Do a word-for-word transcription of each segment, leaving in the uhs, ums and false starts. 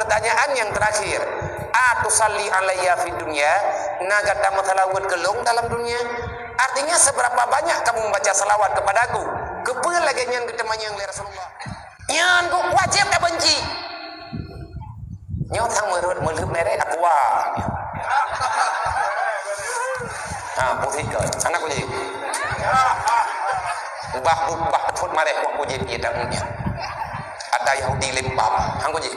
Pertanyaan yang terakhir, "A tusalli alayya fid dunya?" Na gata meusalawat keu lôn dalam dunia? Artinya, seberapa banyak kamu membaca salawat kepadaku? Keupeue lagée nyan geuteumanyong lé Rasulullah? Nyan kok wajéb tabenci. Nyoe sang meureuet meuleueb merek aqua. Ha, pusing kau. Anak kunci. Bah, bah, thot mareh kok kunci dia tak punya. Ada Yahudi lempar. Hang kunci.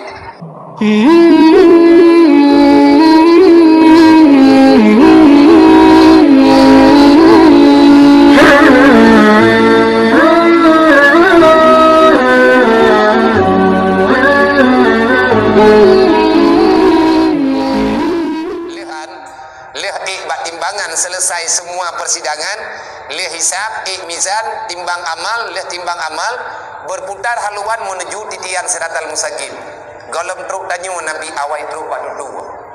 Leuhan, leuh ék bak timbangan, selesai semua persidangan, leuh hisab, ék mizan, timbang amal, leuh timbang amal, berputar haluan menuju titian siratal mustaqim. Gohlom trok tanyoe Nabi awai trok bak dudu.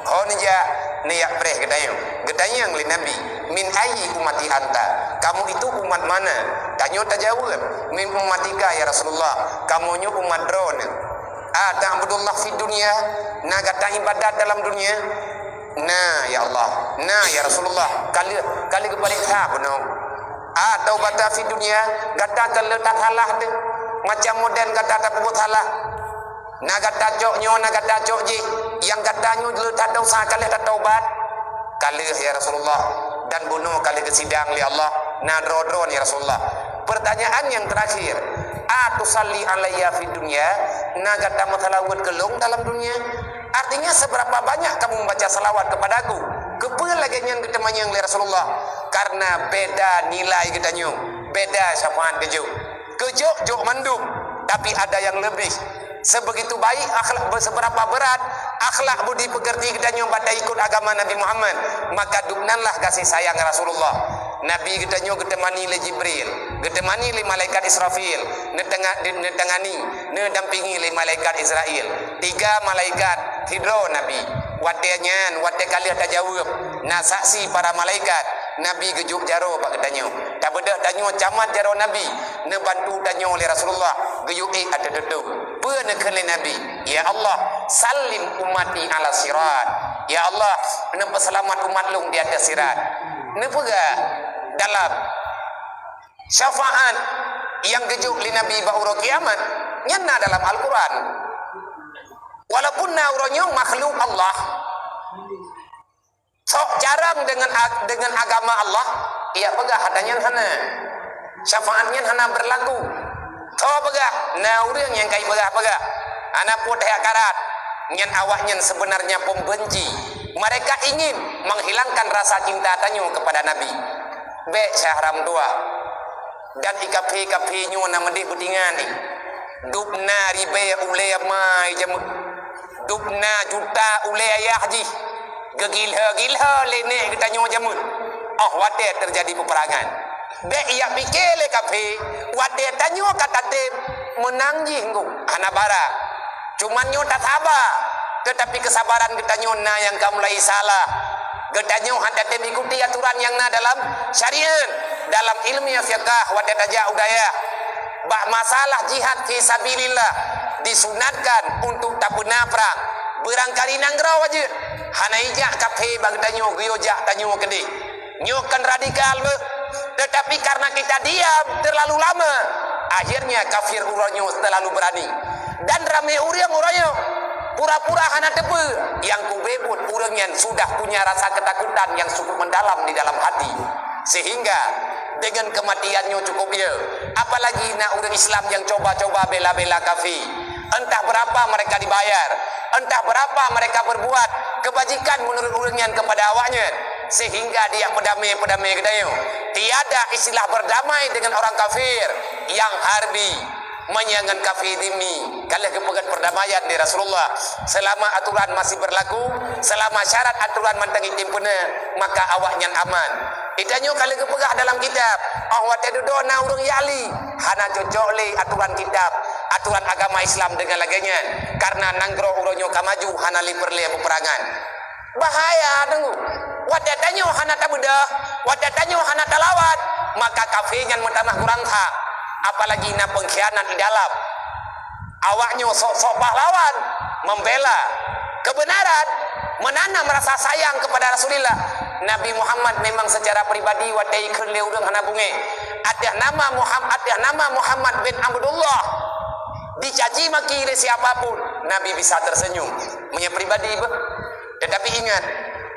Ho neujak, neujak preh geutanyoe. Geutanyong lé Nabi, "Min ayyi ummati anta?" Kamu itu umat mana? Tanyoe tajaweueb, "Min ummatika ya Rasulullah." Kamoe nyoe umat droeneuh. "A ta'budullah fid dunya?" Na gata ibadat dalam dunia? Na, ya Allah. Na, ya Rasulullah. Ka lheueh, ka lheueh geupareksa bunoe. "A taubata fid dunya?" Gata ka lheueh tasalah teuh. Macam model gata tapeubuet salah. Na gata cok nyoe, na gata cok jih. Nyang gata nyoe lheueh tadosa ka lheueh tataubat. Ka lheueh, ya Rasulullah. Dan bunoe ka lheueh geusidang lé Allah. Na droe-droe, ya Rasulullah. Pertanyaan yang terakhir, "A tusalli alayya fid dunya?" Na gata meusalawat keu lôn dalam dunia? Artinya, seberapa banyak kamu membaca salawat kepadaku? Keupeue lagée nyan geuteumanyong lé Rasulullah? Karena beda nilai geutanyoe, beda syafaat geujok. Geujok jok mandum, tapi ada yang lebih. Sebegitu baik akhlak, seberapa berat akhlak budi pekerti geutanyoe bak taikot agama Nabi Muhammad, maka dubnanlah gaséh sayang Rasulullah. Nabi geutanyoe geuteumani lé Jibril, geuteumani lé malaikat Israfil, neuteunga-, neutangani, neudampingi lé malaikat Israel. Tiga malaikat sidroe Nabi. Watée nyan, watée ka lheueh tajaweueb, na saksi para malaikat, Nabi geujok jaroe bak geutanyoe. Tabeudôh tanyoe camat jaroe Nabi, neubantu tanyoe lé Rasulullah, geuyue ék ateueh tutong. Peue neukheun lé Nabi? "Ya Allah, sallim ummati ala sirat." Ya Allah, neupeuseulamat umat lôn di ateueh sirat. Neupeugah dalam syafaat nyang geujok lé Nabi bak uroe kiamat, nyan na dalam Al-Quran. Walaupun na uroe nyoe makhluk Allah, sok carông deungon ag-, deungon agama Allah, ia peugah hata nyan hana. Syafaat nyan hana berlaku. Tho peugah, na ureuëng nyang ka ipeugah-peugah, hana peue teuh akarat. Nyan awaknyan sebenarnya pembenci. Mereka ingin menghilangkan rasa cinta tanyoe kepada Nabi. Bék syah ram dua. Dan i kafé-kafé nyoe na meudeh beutingan ni. Dubna ribée ulée mai jamén. Dubna juta ulée ayah jih. Geugilha-gilha lé nèk geutanyoe jamén. Oh watée teujadi peuperangan. Bék ia pike lé kafé, watée tanyoe ka tatem meunang jih ngon hana bara. Cuman nyoe tasaba, teutapi keusabaran geutanyoe na nyang ka mulai salah. Geutanyoe hana tatem ikuti aturan nyang na dalam syariat, dalam ilmu fiqah watée tajak u dayah. Bak masalah jihad fi sabilillah disunatkan untuk tapeuna prang. Beurangkali nanggroe jeuet hana ijak kafé bak geutanyoe geuyue jak tanyoe keudeh. Nyoe kan radikal beuh. Tetapi karena kita diam terlalu lama, akhirnya kafir uroe nyoe terlalu berani. Dan ramé ureuëng uroe nyoe pura-pura hana teupeu, nyang kubeuet ureuëng nyan sudah punya rasa ketakutan yang cukup mendalam di dalam hati. Sehingga dengan kematian nyoe cukup ya, apalagi na ureuëng Islam yang coba-coba bela-bela kafir. Entah berapa mereka dibayar, entah berapa mereka berbuat kebajikan menurut ureuëng nyan kepada awaknyan, sehingga dia perdamai-perdamai geutanyoe. Tiada istilah berdamai dengan orang kafir yang harbi, meunyoe ngon kafir zimmi. Ka lheueh geupeugét perdamaian di Rasulullah, selama aturan masih berlaku, selama syarat aturan mantong item peuna, maka awaknyan aman. Geutanyoe ka lheueh geupeugah dalam kitab, oh watée dudoe na ureuëng Ya'li, hana cocok lé aturan kitab, aturan agama Islam dengan lagée nyan, karena nanggroe uroe nyoe ka maju hana lé peureulée peuperangan. Bahaya teungku. Watée tanyoe hana tabeudôh, watée tanyoe hana talawan, maka kafé nyan meutamah kurang that. Apalagi na pengkhianat di dalam. Awaknyoe sok-sok pahlawan, membela kebenaran, menanam rasa sayang kepada Rasulullah. Nabi Muhammad memang secara pribadi watée ikheun lé ureuëng hana beungéh. Ateueh nama Muhammad, ateueh nama Muhammad bin Abdullah dicaci maki lé siapa pun, Nabi bisa tersenyum. Meunyoe pribadi beh. Tetapi ingat,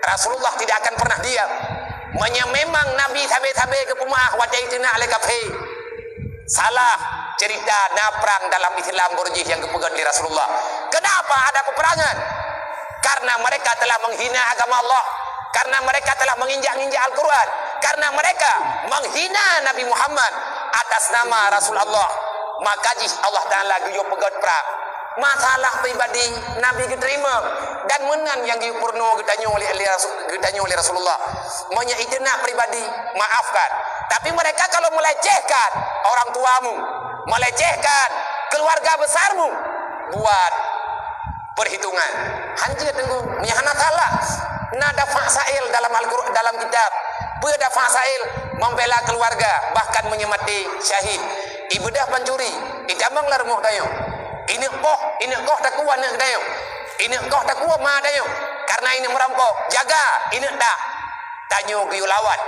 Rasulullah tidak akan pernah diam. Meunyoe memang Nabi sabe-sabe geupeumeu'ah watée iteunak lé kafé, salah cerita na prang dalam Islam baroe jih nyang geupeugét lé Rasulullah. Kenapa ada peperangan? Karena mereka telah menghina agama Allah, karena mereka telah menginjak-injak Al-Quran, karena mereka menghina Nabi Muhammad atas nama Rasulullah. Maka jih Allah Taala geuyue peugét prang. Masalah pribadi Nabi geuterima dan meunan nyang geuyue peurunoe geutanyoe lé, lé Rasul, geutanyoe lé Rasulullah. Meunyoe iteunak pribadi, maafkan. Tapi mereka kalau melecehkan orang tuamu, melecehkan keluarga besarmu, buat perhitungan. Hanjeuet teunggu, meunyoe hana salah. Na dafa' sa'il dalam Al-Qur'an, dalam kitab. Peue dafa' sa'il? Membela keluarga, bahkan meunyoe maté syahid. Ibeudôh pancuri, itamong lam rumoh tanyoe. Ineuk poh, ineuk koh takue aneuk tanyoe. Ineuk koh takue ma tanyoe. Karena ineuk meurampok, jaga ineuk ta. Tanyoe geuyue lawan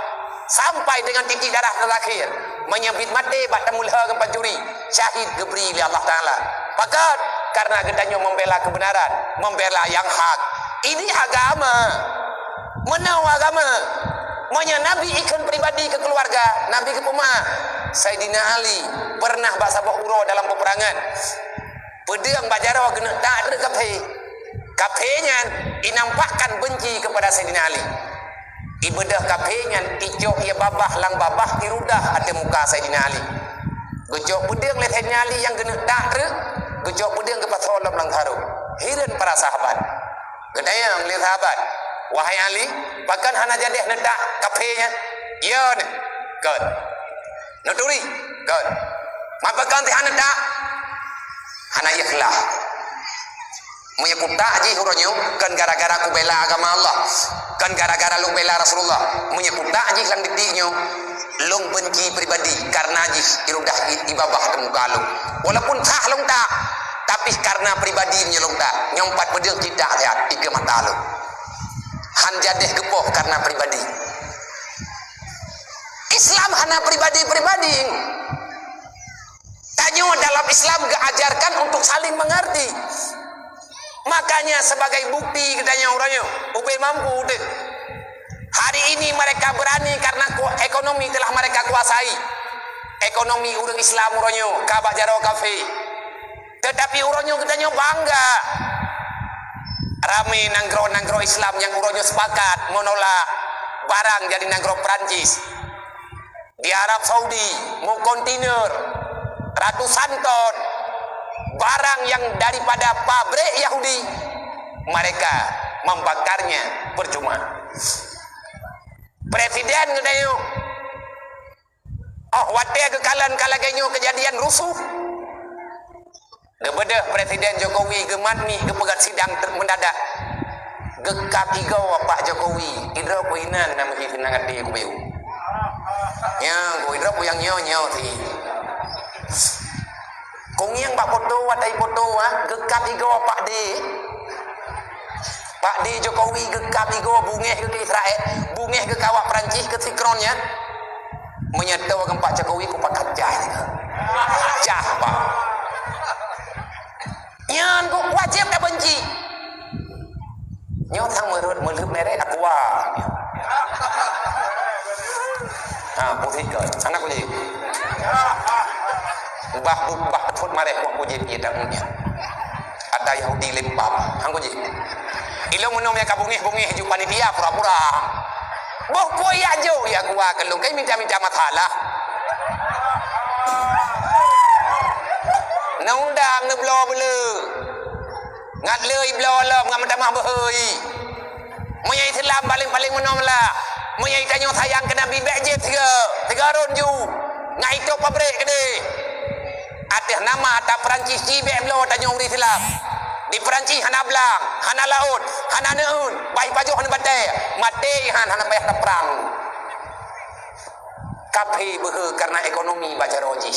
sampai dengan titik darah terakhir. Meunyoe bit maté bak tameulhö ngon pancuri, syahid geubri lé Allah Taala. Pakon? Karena geutanyoe membela kebenaran, membela nyang hak. Ini agama. Meunoe agama. Meunyoe Nabi ikheun pribadi keu keluarga, Nabi geupeumeu'ah. Saidina Ali pernah bak saboh uroe dalam peperangan. Peudeueng bak jaroe geuneuk tak treuk kafé. Kafé nyan inampakkan benci kepada Saidina Ali. Ibeudôh kafé nyan icok ie babah lam babah irudah ateueh muka Saidina Ali. Geucok peudeueng lé Saidina Ali nyang geuneuk tak treuk, geucok peudeueng geupasoe lom lam karô. Hireuen para sahabat. Geutanyong lé sahabat, "Wahai Ali, pakon hana jadeh neutak kafé nyan?" "Yo neh, kon." "Neuturi?" "Kon." "Mat pakon teuh hana neutak?" "Hana ikhlas. Meunyoe kutak jih uroe nyoe, kon gara-gara kubela agama Allah, kon gara-gara lôn bela Rasulullah. Meunyoe kutak jih lam titik nyoe, lôn benci pribadi karena jih irudah i-, ibabah teuh muka lôn. Walaupun sah lôn tak, tapi karena pribadi meunyoe lôn tak, nyoe pat peudeueng cit tak siat dikeue mata lôn." Han jadeh geupoh karena pribadi. Islam hana pribadi-pribadi. Tanyoe dalam Islam geuajarkan untuk saling mengerti. Makanya sebagai bukti geutanyoe uroe nyoe, ubé mampu deh. Hari ini mereka berani karena ku-, ekonomi telah mereka kuasai. Ekonomi ureuëng Islam uroe nyoe ka bak jaroe kafé. Tetapi uroe nyoe geutanyoe bangga. Ramé nanggroe-nanggroe Islam nyang uroe nyoe sepakat menolak barang dari nanggroe Perancis. Di Arab Saudi, meukontainer ratusan ton barang yang daripada pabrik Yahudi, mereka membakarnya percuma. Presiden geutanyoe, oh, watée geukalon ka lagée nyoe keujadian rusuh, geubeudôh Presiden Jokowi geumat miet geupeugét sidang ter-, mendadak. Geukab igoe Pak Jokowi, idroe ku inan na meuhi sinan até ku bayeue. Nyan ku idroe ku nyang nyoe-nyoe si. Ku ngieng bak foto, watée foto, ah, geukab igoe Pak D. Pak D Jokowi geukab igoe, beungéh geuh keu Israel, beungéh geuh keu awak Perancis keu Sikron nyan. Meunyoe toe ngon Pak Jokowi kupakat cah. Cah, Pak. Nyan ku wajéb tabenci. Nyoe sang meureuet meuleueb merek Aqua. Ha, pusing keu. Anak kunci. Bah, bah, thot mareh kok kunci piye tak punya. Ada Yahudi lempam. Hang kunci. Ilong meunong nyang ka bungéh-bungéh ju panitia pura-pura. Boh kue yak jo, yak kuah kelung. Kai minta-minta masalah. Neundang neubloe beuleu. Ngat leu ibloe lom ngat meutamah beuhôi. Meunyoe Islam paléng-paléng meunoe meulah. Meunyoe tanyoe sayang keu Nabi, bék jép siga, siga rôn ju. Ngat itôp pabrék keudeh. Ateueh nama ata Perancis ci bék bloe tanyoe ureuëng Islam. Di Perancis hana blang, hana laôt, hana neueun, bah ipajoh hana batée, maté ihan hana payah taprang. Kafé beuhe karena ekonomi bak jaroe jih.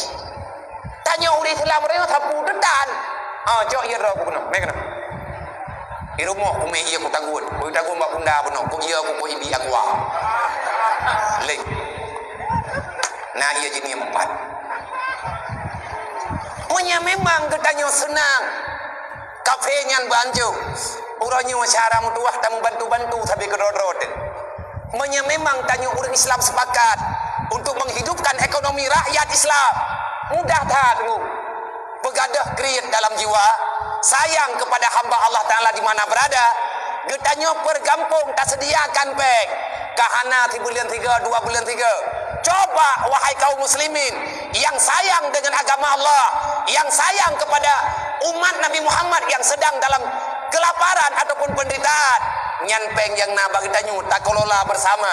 Tanyoe ureuëng Islam ureuëng sapeue teutan. Ah, cok ié droe ku keunoe, mé keunoe. Di rumoh kumé ié kutagun, kutagun bak bunda bunoe, kuié ku kuibi aqua. Lé. Na ié jinih empat. Meunyoe memang geutanyoe seunang kafé nyan beuancô, uroe nyoe syara meutuwah tameubantu-bantu sabe keudroe-droe teuh. Meunyoe memang tanyoe ureuëng Islam sepakat untuk menghidupkan ekonomi rakyat Islam, mudah that, Bu. Peugadôh kriet dalam jiwa, sayang kepada hamba Allah Taala di mana berada, geutanyoe pergampông tasediakan péng, ka hana sibuleuen sigoe, dua buleuen sigoe. Coba, wahai kaum muslimin, yang sayang dengan agama Allah, yang sayang kepada umat Nabi Muhammad yang sedang dalam kelaparan ataupun penderitaan, nyan péng nyang na bak geutanyoe takelola bersama.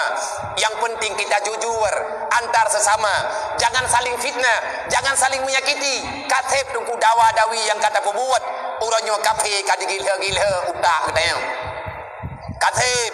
Yang penting kita jujur antar sesama. Jangan saling fitnah, jangan saling menyakiti. Kaseb teungku dawa-dawi nyang ka tapeubuet, uroe nyoe kafé ka digilhe-gilhe utak geutanyoe. Kaseb,